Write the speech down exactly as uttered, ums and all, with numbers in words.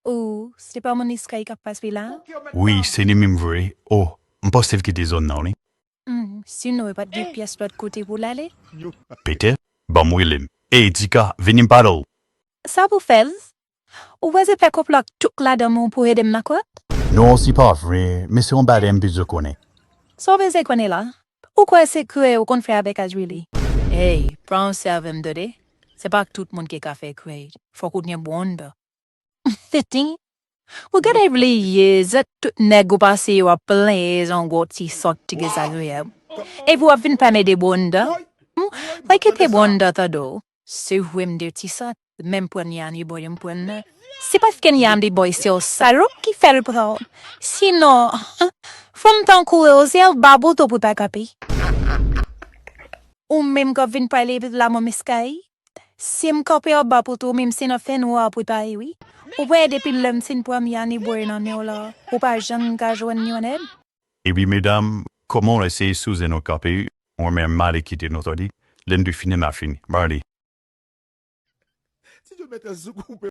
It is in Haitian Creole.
Oh, se pa moun Iskay k ap pase la? Wi, se li menm vre. Oh, m panse l kite zòn nan, wi. Hmm, sinon, e pa t gen pyès lòt kote pou l ale? Petèt, ban m rele m. Ey, Tika, vini m pale w. Sa pou fè l? Ou wè se fè konplo ak tout ladan men w pou ede m nan kwòt? Non, se pa vre, men se yon bagay m bezwen konnen. Sa w bezwen konnen la? Ou kwè se kreye ou konn fè avèk Ajwili? Ey, pran yon sèvè m tande. Se pa tout moun ki ka fè kreye. Fòk ou gen bon dan. Fiti, ou genlè bliye zèt tout nèg ou pase yo ap plenyen jan gwo ti sòt ti dezagreyab. Epi w ap vin pale de bon dan? Hmm? Mwen kite bon dan tande w. Se vre m de ti sòt, men m pran Yanni Boy m pran nan. Se paske Yanni Boy se yon salòp ki fè l pran w. Sinon, fanm tankou w se yon baboutou pou ta kanpe. Ou menm k ap vin pale la manm Iskay? Si m kanpe anba pou tou, menm si nan fènwa pou ta ye wi. Ou wè depi lè m fin pran Yanni Boy nan men w la, ou pa janm ka jwenn yon nèg? Epi medam, kòman w eseye sou zen nou kanpe, mwen menm m ale kite nou tande. Lè n te fini n a fini. Marley. Si Dye mete sou koupe